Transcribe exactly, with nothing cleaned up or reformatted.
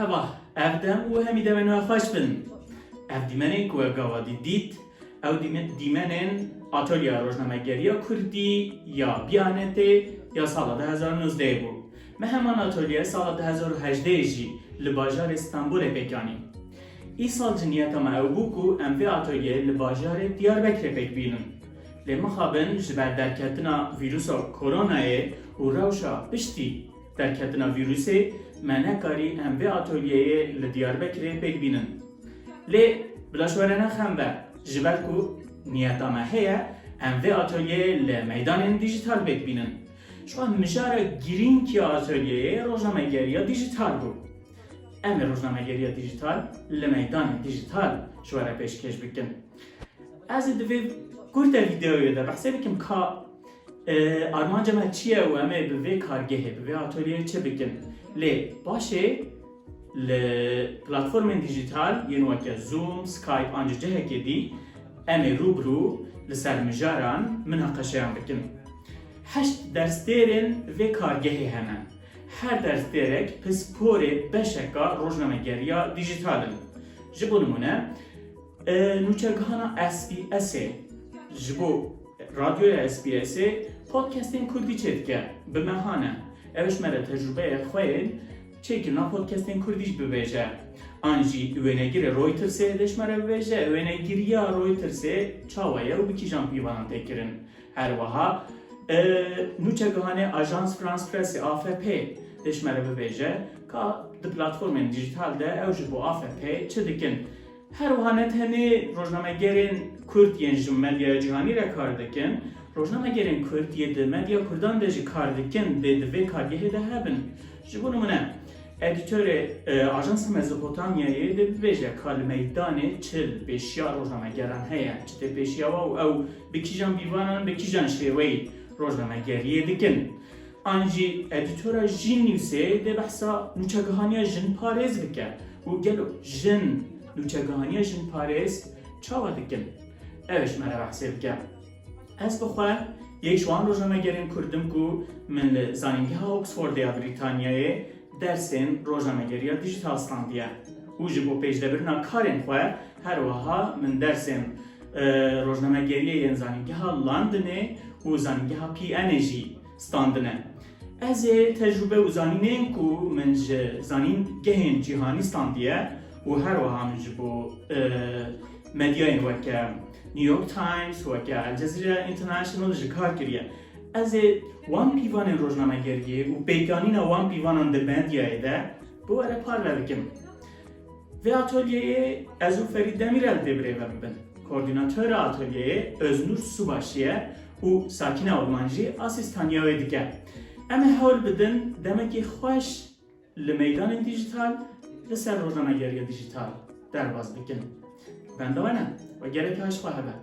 Heva, ev dem û hemî demên we xweş bin. Ev dîmenên ku we gava dî dît, ew dîme-, dîmenên Atolyeya Rojnamegeriya Kurdî ya Biyanetê ya sala du hezar û nozdeh bû. Me heman atolye sala du hezar û hejdeh jî li bajarê Stenbolê pêk anî. Îsal jî niyeta me ew bû ku em vê atolyeyê li bajarê Diyarbekirê pêk bînin. Lê mixabin ji ber derketina vîrusa koronayê û rewşa piştî derketina vîrusê me nekarî em vê atolyeyê li Diyarbekirê pêk bînin. Lê bila ji we re nexembe, ji ber ku niyeta me heye, em vê atolyeyê li meydanên dîjîtal pêk bînin. Ji xwe mijara girîng ya atolyeyê rojnamegeriya dîjîtal bû. Em ê rojnamegeriya dîjîtal li meydanê dîjîtal ji we re pêşkêş bikin. Ez ê di vê kurte vîdeoyê de behsê bikim ka, e, armanca me çi ye û em ê bi vê kargehê, bi vê atolyeyê çi bikin. Lê paşê li platformên dîjîtal yên weke Zoom, Skype an jî cihekê dî em ê rû bi rû li ser mijaran minaqeşeyan bikin. Heşt dersdêrên vê kargehê hene. Her dersdêrek pisporê beşeka rojnamegeriya dîjîtal in. Ji bo nimûne, e, nûçegihana S B S'ê ji bo radyoya S B S'ê podcastên kurdî çêdike, bi mehan e. Ew ji me re tecrûbeya xwe yên çêkirina podcastên kurdî jî bibêje. An jî wênegirê Reutersê dê ji me re bibêje, wênegiriya Reutersê çawa ye û bi kîjan pîvanan tê kirin. Her wiha, e, nûçegihanê Agence France Presse, A F P, dê ji me re bibêje ka di platformên dîjîtal de ew ji bo A F P çi dikin. Her wiha ne tenê rojnamegerên kurd yên ji medyaya cîhanî re kar dikin, rojnamegerên kurd yê di medya kurdan de jî kar dikin, dê di vê kargehê de hebin. Ji bo nimûne, edîtorê, e, Ajansa Mezopotamyayê dê bibêje ka li meydanê çi li pêşiya rojnamegeran heye, çi tê pêşiya we û ew bi kîjan pîvanan, bi kîjan şêweyî rojnamegeriyê dikin. An jî edîtora Jîn Newsê dê behsa nûçegihaniya jinparêz bike û gelo jin nûçegihaniya jinparêz çawa dikin? Ew ê ji me re behsê bike. Ez bi xwe yek ji wan rojnamegerên kurd im ku min li Zanîngeha Oxfordê ya Brîtanyayê dersên rojnamegeriya dîjîtal standiye û ji bo pêşdebirina karên xwe her wiha min dersên, e, rojnamegeriyê yên Zanîngeha Londonê û Zanîngeha P N ê jî standine. Ez ê tecrûbe û zanînên ku min ji zanîngehên cîhanî standiye û her wiha min ji bo, e, medyayên weke New York Times, weke Al Jazeera International jî kar kiriye. Ez ê wan pîvanên rojnamegeriyê û pêkanîna wan pîvanan di medyayê de bi we re parve bikim. Vê atolyeyê ez û Ferîd Demîrel dê birêve bibin. Koordînatora atolyeyê Öznur Subaşî ye û Sakîna Olman jî asîstaniya wê dike. Em ê hewl bidin demekî xweş li meydanên dîjîtal li ser rojnamegeriya dîjîtal derbas bikin. Benda we ne, we gelekî ji xwe hebe.